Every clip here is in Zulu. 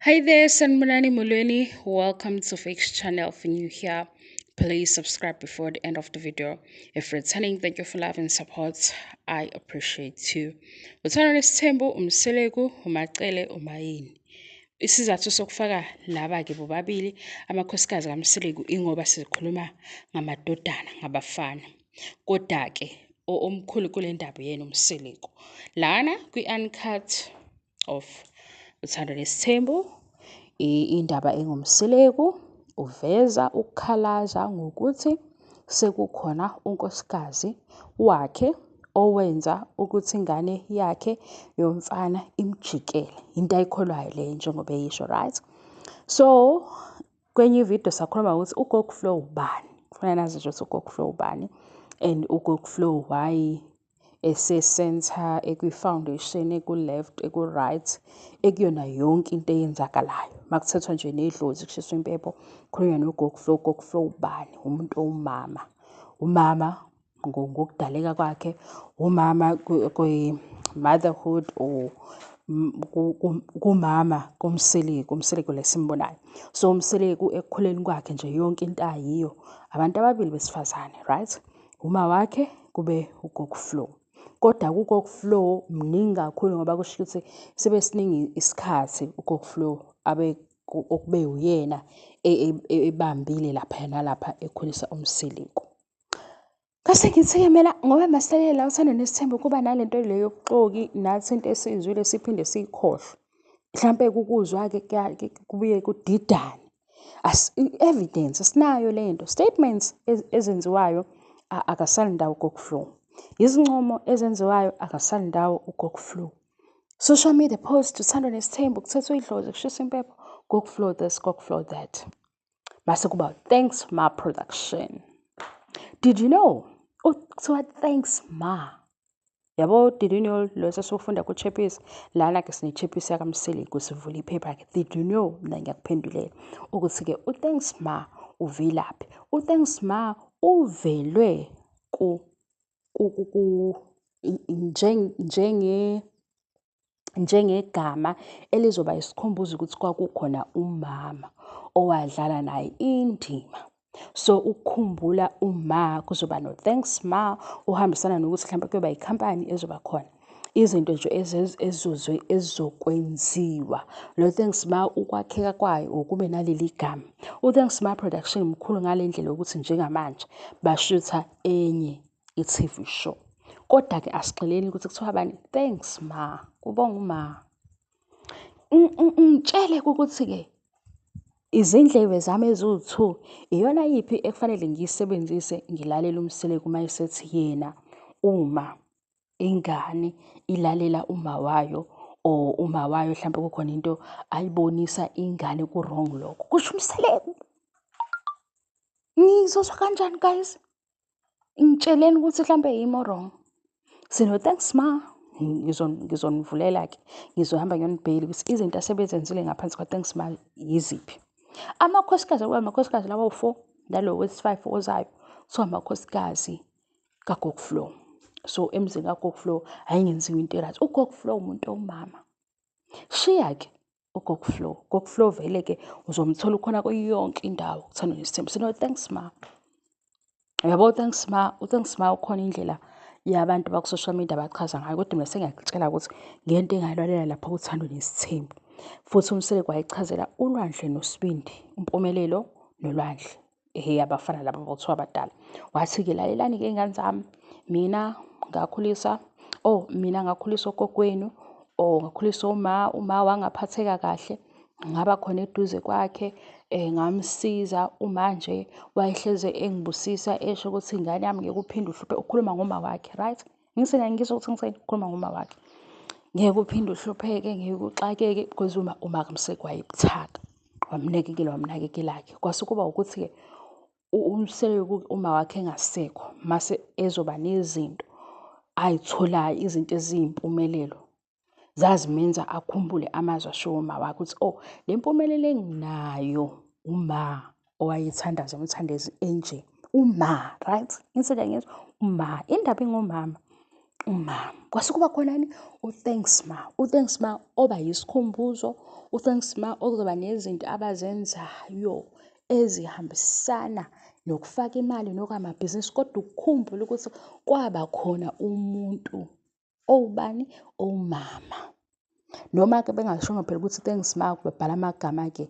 Hi there, Sanibonani Molweni. Welcome to Fix Channel. If you're new here, please subscribe before the end of the video. If returning, thank you for love and support. I appreciate you. Uthando Nesithembu, uMseleku, uMacele, uMayeni. Isizathu sokufaka laba-ke bobabili amakhosikazi kaMseleku ingoba sikhuluma ngamadodana, ngabafana. Koda-ke omkhulu kule ndaba yena uMseleku. Lana kwi-Uncut of Uthando Nesithembu, indaba enguMseleku uveza ukukhalaza ngokuthi sekukhona unkosikazi wakhe owenza ukuthi ingane yakhe yomfana imjikele. Into ayikholwayo leyo njengoba eyisho, right? So kwenye ividiyo sakhuluma ngokuthi uGogo Flo ubani. Kufanele nazi nje ukuthi uGogo Flo ubani and uGogo Flo why ese-center, ekwi-foundation, eku-left, eku-right, ekuyona yonke into eyenzakalayo. Makuthethwa nje nedlozi kushiswa impepho, kukhulunywa noGogo Flo. UGogo Flo ubani? Umuntu owumama. Umama ngokudaleka kwakhe, umama kwi-motherhood or kumama kuMseleku, uMseleku lo esimbonayo. So uMseleku ekukhuleni kwakhe nje yonke into ayiyo, abantu ababili besifazane, right? Uma wakhe kube uGogo Flo. Kodwa uGogo Flo mningi kakhulu ngoba kusho ukuthi sibe siningi isikhathi uGogo Flo abe okube uyena ebambile lapha nalapha ekhulisa uMseleku. Ngase ngithi-ke mina ngoba masilalele la Uthando Nesithembu kuba nalento le yobuxoki nathi into esiyizwile siphinde siyikhohlwe. Mhlampe kukuzwa-ke kubuye kudidane. I-evidence asinayo le nto. Statements ezenziwayo akasali ndawo uGogo Flo. Izincomo ezenziwayo akasali ndawo uGogo Flo. Social media post Uthando Nesithembu kuthethwa idlozi kushiswa impepho, Gogo Flo this, Gogo Flo that. Mase kuba Thanks Ma Production. Did you know? Kuthiwa Thanks Ma. Yabo, did you know lo sesifunda ku-Chappies? Lana-ke sine-Chappies yakaMseleku, sivula iphepha-ke. Did you know? Mina ngiyakuphendulela ukuthi-ke u-Thanks Ma uvelaphi. U-Thanks Ma uvelwe ku ku ku njenge njengegama elizoba isikhumbuzo ukuthi kwakukhona umama owadlala naye indima. So ukukhumbula uma kuzoba no-Thanks Ma uhambisana nokuthi mhlawumbe kuyoba ikhampani ezoba khona. Izinto nje ezizokwenziwa. Lo Thanks Ma ukwakheka kwayo ukube naleli gama. U-Thanks Ma Production mkhulu ngale ndlela yokuthi njengamanje bashutha enye i-TV show. Kodwa-ke asixeleni ukuthi kuthiwa bani Thanks Ma, kubonga uma. Ngitshele ukuthi-ke izindlebe zami eziwu-two iyona yiphi ekufanele ngiyisebenzise ngilalele uMseleku uma esethi yena uma ingane ilalela uma wayo or uma wayo mhlampe kukhona into ayibonisa ingane ku-wrong lokho. Kusho uMseleku. Ngizozwa kanjani guys? Ngitsheleni ukuthi mhlampe yimi o-wrong. Sino Thanks Ma. Ngizonivulela-ke, ngizohamba ngiyonibhekela ukuthi izinto asebezenzile ngaphansi kwa-Thanks Ma yiziphi. Amakhosikazi akuba amakhosikazi lawa awu-four nalo wesi-five ozayo kuthiwa amakhosikazi kaGogo Flo. So emzini kaGogo Flo ayingenziwa into e-right. UGogo Flo umuntu owumama. Shiya-ke uGogo Flo. Gogo Flo vele-ke uzomthola ukhona kuyo yonke indawo kuThando Nesithembu. Sino Thanks Ma. Uyabo Thanks Ma, uThanks Ma ukhona indlela yabantu baku-social media abachaza ngayo kodwa mina sengiyakutshela ukuthi ngento engayilalela lapha kuThando Nesithembu. Futhi uMseleku wayichazela uLwandle noSibindi, uMpumelelo noLwandle. Ehhe abafana laba bothiwa abadala. Wathi-ke lalelani-ke iy'ngane zami, mina ngakhulisa, oh mina ngakhulisa ogogo or ngakhulisa uma, uma wangaphatheka kahle. Ngaba khona eduze kwakhe, ngamsiza uma nje wayehleze engibusisa esho ukuthi ingane yami ngeke uphinde uhluphe. Ukhuluma ngoma wakhe, right? Ngisena ngizwa ukuthi ngisena ukhuluma ngoma wakhe. Ngeke uphinde uhlupheke, ngeke uxakeke because uma kaMseleku wayebuthaka. Wamnakekela, wamnakekela-ke. Kwase kuba ukuthi-ke uMseleku uma wakhe engasekho mase ezoba nezinto ay'tholayo, izinto eziyimpumelelo. Zazimenza akhumbule amazwi ashiwo uma wakhe ukuthi oh le mpumelelo enginayo uma owayethandaza imithandazo enje uma, right? Ngiseke ngizwa uma indaba ingomama. Umama. Kwase kuba khonani? U-Thanks Ma. U-Thanks Ma oba yisikhumbuzo, u-Thanks Ma okuzoba nezinto abazenzayo ezihambisana nokufaka imali nokwamabhizinisi, kodwa ukukhumbula ukuthi kwaba khona umuntu owubani? Owumama. Noma-ke bengashongo phela ukuthi Thanks Ma, babhala amagama-ke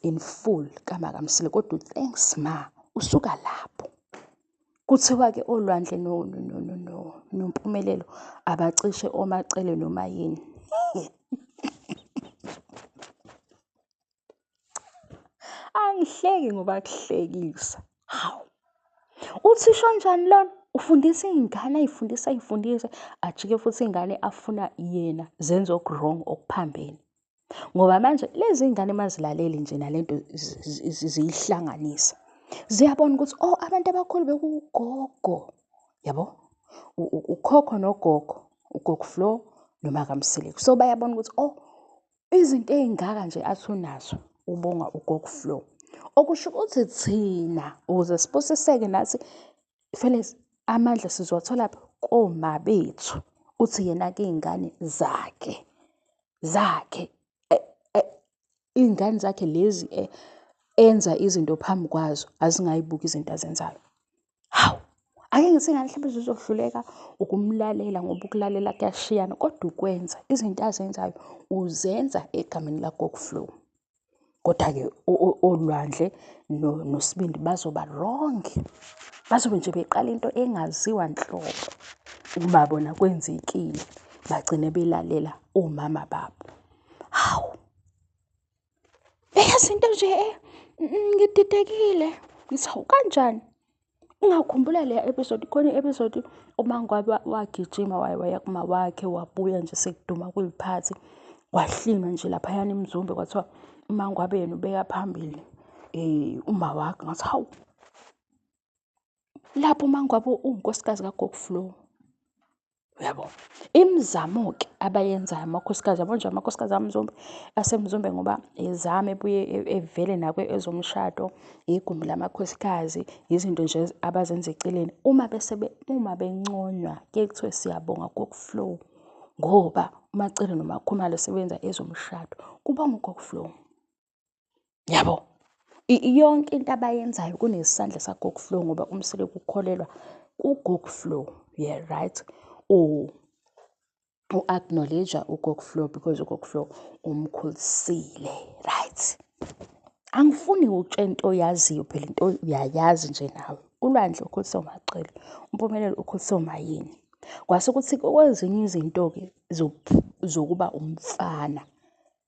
in full kaMakamsile, kodwa u-Thanks Ma usuka lapho. Kuthiwa-ke oLwandle noMpumelelo abacishe oMacele noma yini. Angihleki ngoba kuhlekisa. Hawu. Uthisha onjani lona? Ufundisa iy'ngane ay'fundise ay'fundise, ajike futhi iy'ngane afuna yena zenze oku-wrong okuphambene. Ngoba manje lezi iy'ngane mazilaleli nje nalento ziyihlanganisa. Ziyabona ukuthi oh abantu abakhulu bekuwugogo, yabo? Ukhokho nogogo, ugogo Flo noMakamseleku. So bayabona ukuthi oh izinto ey'ngaka nje athi unazo ubonga ugogo Flo. Okusho ukuthi thina ukuze sibusiseke nathi fanele amandla sizowathola koma bethu. Uthi yena-ke iy'ngane zakhe zakhe iy'ngane zakhe lezi enza izinto phambi kwazo azingayibuki izinto azenzayo. Hawu, ake ngithi ingane mhlawumbe zizohluleka ukumlalela ngoba ukulalela kuyashiyana, kodwa ukwenza izinto azenzayo uzenza egameni lagogo Flo. Kodwa-ke oLwandle noSibindi bazoba wrong. Bazobe nje beqala into engaziwa nhlobo. Uma bona kwenzekile bagcine belalela omama babo. Hawu. Yazi into nje ngididekile. Ngithi hawu kanjani? Ungakhumbula leya episode, khona i-episode uMangwabe wagijima waya kuma wakhe wabuya nje sekuduma kuyiphathi. Kwahlinwa nje laphayana eMzumbe kwathiwa uMangwabe yena ubeka phambili uma wakhe. Ngathi hawu. Lapho uMangwabe uwunkosikazi kaGogo Flo. Uyabo? Imizamo-ke abayenzayo amakhosikazi, yabo nje amakhosikazi aMzumbe aseMzumbe ngoba ezama ebuye evele nakwe ezomshado, igumbi lamakhosikazi, izinto nje abazenza eceleni. Uma bese uma benconywa kuye kuthiwe siyabonga Gogo Flo ngoba uMacele noMakhumalo sebenza ezomshado, kubonga uGogo Flo. Yabo? Yonke into abayenzayo kunesandla saGogo Flo ngoba uMseleku ukholelwa kuGogo Flo. Yeah, right? U-acknowledge uGogo Flo because uGogo Flo umkhulisile, right? Angifuni ukutshela into oyaziyo phela, into uyayazi nje nawe. uLwandle ukhuliswe uMacele, uMpumelelo ukhuliswe uMayeni. Kwase kuthi kwezinye izinto-ke zokuba umfana,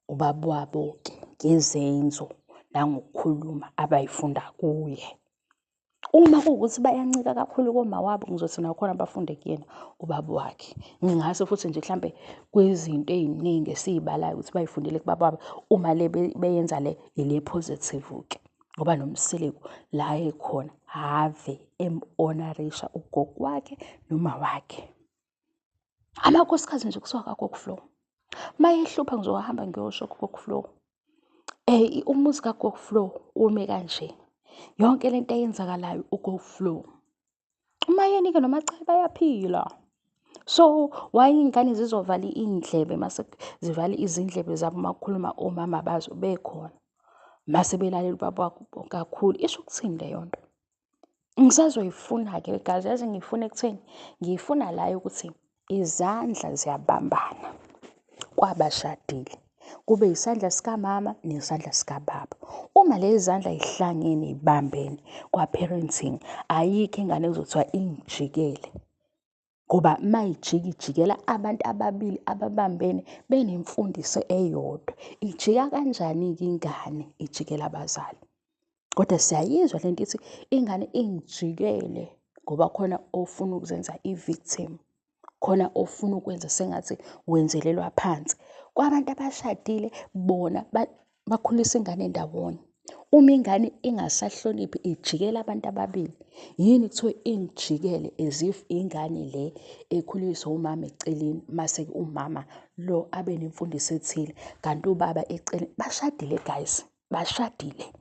ubaba wabo-ke ngezenzo nangokukhuluma abayifunda kuye. Uma kuwukuthi bayancika kakhulu koma wabo, ngizothi nakhona bafunde kuyena ubaba wakhe. Ngingase futhi nje mhlampe kwizinto ey'ningi esiy'balayo ukuthi bay'fundele kubaba wabo, uma le beyenza le ile positive-ke. Ngoba noMseleku la ekhona have em-honour-isha ugogo wakhe noma wakhe. Amakhosikazi nje kusuka kaGogo Flo. Mayehlupha ngizohamba ngiyosho kuGogo Flo. Umuzi kaGogo Flo ume kanje. Yonke lento eyenzakalayo uGogo Flo. UMayeni-ke noMacele bayaphila. So why iy'ngane zizovala iy'ndlebe mase zivala izindlebe zabo uma kukhuluma omama bazo bekhona? Mase belalela ubaba wabo kakhulu. Isho ukuthini leyo nto? Ngisazoyifuna-ke guys, yazi ngiyifuna ekutheni? Ngiyifuna la yokuthi izandla ziyabambana kwabashadile. Kube isandla sikamama nesandla sikababa. Uma lezi zandla zihlangene zibambene kwa-parenting, ayikho ingane ekuzothiwa ingijikele. Ngoba mayijika ijikela abantu ababili ababambene benemfundiso eyodwa. Ijika kanjani-ke ingane ijikela abazali? Kodwa siyayizwa lento ithi ingane ingijikele ngoba khona ofuna ukuzenza i-victim, khona ofuna ukwenza sengathi wenzelelwa phansi. Kwabantu abashadile bona bakhulisa ingane ndawonye. Uma ingane ingasahloniphi ijikela abantu ababili. Yini kuthiwe ingijikele as if ingane le ekhuliswa umama eceleni mase umama lo abe nemfundiso ethile kanti ubaba eceleni. Bashadile guys, bashadile.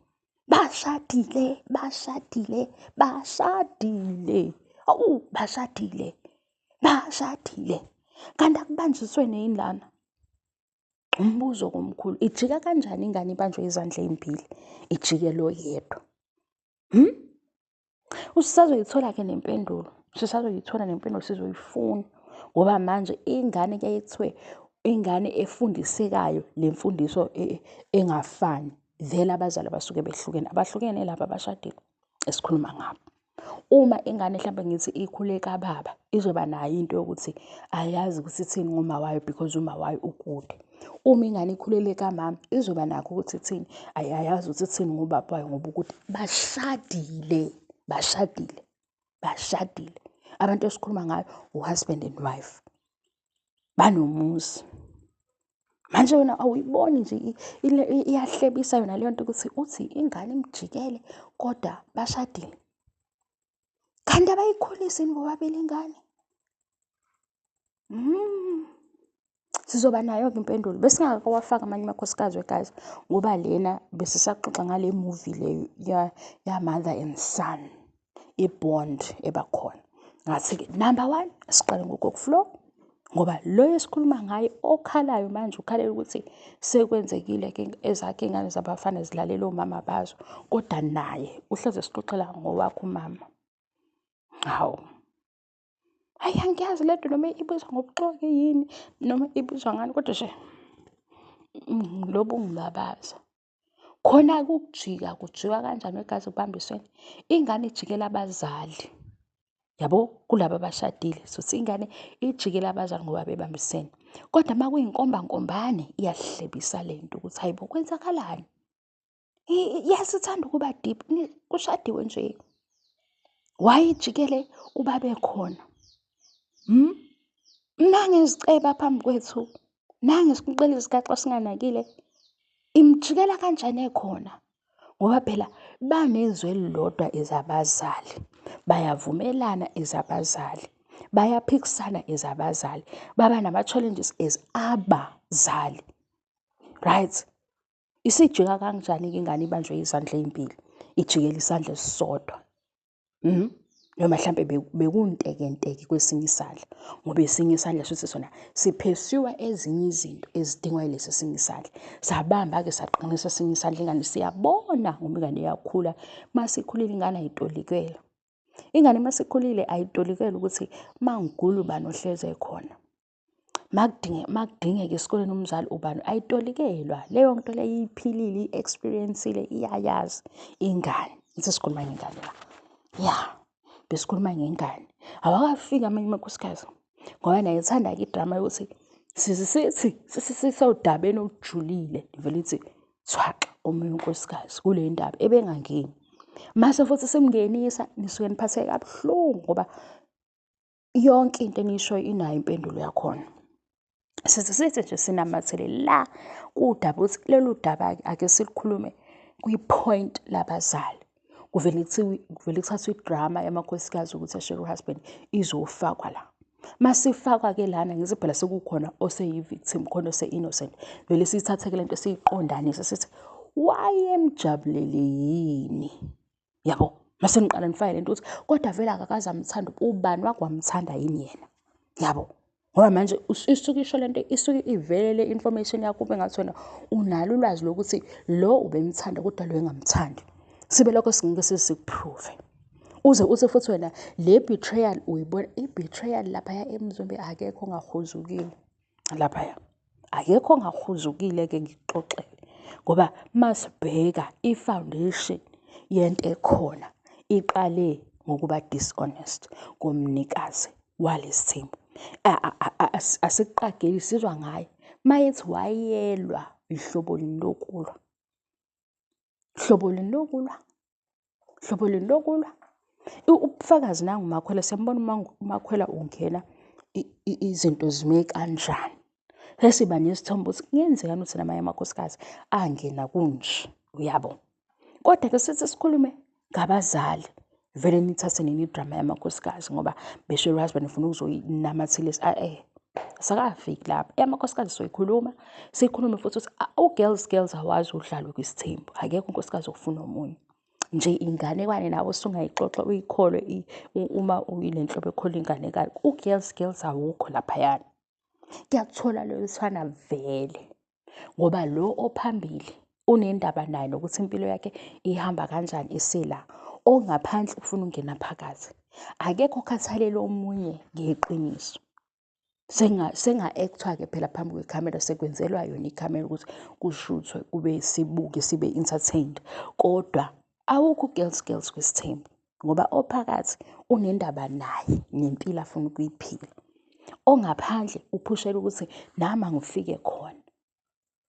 Bashadile, bashadile, bashadile. Awu, bashadile. Bashadile. Kanti akubanjiswene yini lana? Umbuzo komkhulu, ijika kanjani ingane ibanjwe izandla ey'mbili, ijike lo oyedwa? Usazoyithola-ke nempendulo, sisazoyithola nempendulo, sizoyifuna. Ngoba manje ingane kuyaye kuthiwe ingane efundisekayo le mfundiso engafani. Vele abazali abasuke behlukene, abahlukene laba abashadile esikhuluma ngabo. Uma ingane hlampe ngithi ikhule kababa, izoba nayo into yokuthi ayazi ukuthi ithini ngoma wayo because uma wayo ukude. Uma ingane ikhulele kamama, izoba nakho ukuthi ithini, ayazi ukuthi ithini ngobaba wayo ngoba ukude. Bashadile, bashadile, bashadile. Abantu esikhuluma ngayo u-husband and wife. Banomuzi. Manje wena awuyiboni nje iyahlebisa yona leyo nto ukuthi uthi ingane imjikele kodwa bashadile. Kanti abayikhulisi yini bobabili ingane? Sizoba nayo-ke impendulo. Besingakawafaki amanye amakhosikazi wegazi ngoba lena besisaxoxa ngale movie le ya-mother and son, i-bond ebakhona. Ngathi-ke number 1 siqale ngoGogo Flo ngoba lo esikhuluma ngaye okhalayo manje ukhalela ukuthi sekwenzekile ke ezakhe ingane zabafana zilalela omama bazo, kodwa naye uhleze sixoxela ngowakhe umama. Hawu. Hayi, angiyazi lento noma ibizwa ngobuxoki yini noma ibizwa ngani, kodwa nje lobu ngibabaza. Khona ukujika kujikwa kanjani wegazi kubambiswene? Ingane ijikela abazali. Yabo, kulaba abashadile. So ingane ijikela abazali ngoba bebambisene. Kodwa uma kuyinkombankombane iyahlebisa lento ukuthi hayibo kwenzakalani? Iyasithanda ukuba deep, kushadiwe nje. Why ijikele ubabe khona? Nangeziceba phambi kwethu, nangesiqele isikaxa singanakile. Imjikela kanjani ekhona? Ngoba phela banezwi elilodwa ezabazali, bayavumelana ezabazali, bayaphikisana ezabazali, baba nama-challenges as abazali. Right? Isijika kanjani-ke ingane ibanjwe izandla ey'mbili, ijikela isandla esisodwa? Noma mhlampe bekuntekenteke kwesinye isandla, ngoba esinye isandla shuthi sona siphesiwa ezinye izinto ezidingwa yilesi esinye isandla. Sabamba-ke saqinisa esinye isandla, ingane siyabona ngoba ingane iyakhula. Masikhulile ingane ayitolikelwa. Ingane masikhulile ayitolikelwa ukuthi mangigula ubani ohlezi ekhona. Makudingeka esikoleni umzali ubani ayitolikelwa. Leyo nto leyo iyiphilile, i-experience-ile, iyayazi ingane. Ngithi sikhuluma ngengane la. Ya, besikhuluma ngengane. Awakafiki amanye amakhosikazi ngoba naye ethanda-ke idrama yokuthi sithi sisodabeni olujulile, vele ithi thwaxa omunye unkosikazi kule ndaba ebengangeni. Mase futhi simngenisa nisuke niphatheke kabuhlungu ngoba yonke into eniyishoyo inayo impendulo yakhona. Sithi nje sinamathele la kudaba ukuthi lolu daba-ke ake silukhulume kwi-point labazali. Kuvele kuthiwe, kuvele kuthathwe idrama yamakhosikazi ukuthi ashare uhusband izofakwa la. Masifakwa-ke lana ngithi phela sekukhona oseyi-victim, khona ose-innocent. Vele siyithathe-ke lento siyiqondanise sithi wayemjabulele yini? Yabo, mase niqala nifake lento ukuthi kodwa vele akakaze amthande, ubani wakwamthanda yini yena? Yabo. Ngoba manje isuke isho lento, isuke ivele le information yakho ube ngathi wena unalo ulwazi lokuthi lo ubemthanda kodwa lo engamthandi. Sibe lokho singeke sisikuprove. Uze uthi futhi wena le betrayal uyibona, i-betrayal laphaya eMzumbe akekho ongahuzukile laphaya. Akekho ongahuzukile ke ngikuxoxele. Ngoba masibheka i-foundation yento ekhona iqale ngokuba dishonest komnikazi walesithembu. Asiqageli sizwa ngaye. Mayethi wayelwa ihlobo lini lokulwa. Hlobo lini lokulwa. Hlobo lini lokulwa. Ubufakazi nangu uMakhwela, siyambona uMakhwela ungena izinto zime kanjani. Sesiba nesithombe ukuthi kungenzeka ukuthi namanye amakhosikazi angena kunje, uyabo. Kodwa ke sithi sikhulume ngabazali. Vele nithathe nini idrama yamakhosikazi ngoba besho husband ufuna ukuzoyinamathelisa. Asakafiki lapho. Eyamakhosikazi soyikhuluma, sikhulume futhi ukuthi u-girls girls awazi udlalwe kwisithembu. Akekho unkosikazi ofuna omunye. Nje inganekwane nawe osungayixoxa uyikholwe uma uyilenhlobo ekholwa inganekwane. U-girls girls awukho laphayana. Kuyakuthola loyiswana vele ngoba lo ophambili unendaba naye nokuthi impilo yakhe ihamba kanjani isila. Ongaphandle ufuna ukungena phakathi. Akekho okhathalela omunye ngeqiniso. Senga-act-wa-ke phela phambi kwekhamera, sekwenzelwa yona ikhamera ukuthi kushuthwe kube sibuke sibe entertained. Kodwa awukho u-girls girls kwisithembu ngoba ophakathi unendaba naye nempilo afuna ukuyiphila. Ongaphandle uphushela ukuthi nami angifike khona.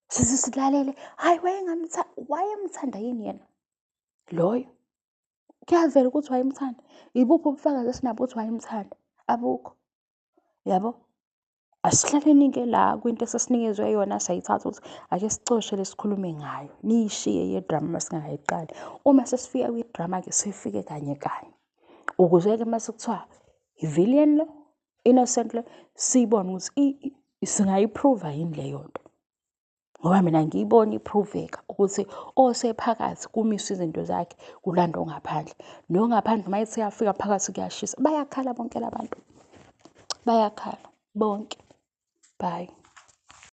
Size silalele, hhayi wayemthanda yini yena loyo? Kuyavela ukuthi wayemthanda. Ibuphi ubufakazi esinabo ukuthi wayemthanda? Abukho. Yabo? Asihlaleni-ke la kwinto esesinikezwe yona sayithatha ukuthi ake sicoshe lesikhulume ngayo. Niyishiye ye-drama uma singakayiqali. Uma sesifika kwi-drama-ke sifike kanye kanye. Ukuze-ke uma sekuthiwa i-villain lo, innocent lo, siyibone ukuthi singayi-prove-a yini leyo nto. Ngoba mina angiyiboni i-prove-eka ukuthi osephakathi kumiswe izinto zakhe kulandwa ongaphandle. Nongaphandle uma ethi uyafika phakathi kuyashisa. Bayakhala bonke la bantu. Bayakhala bonke. Bye.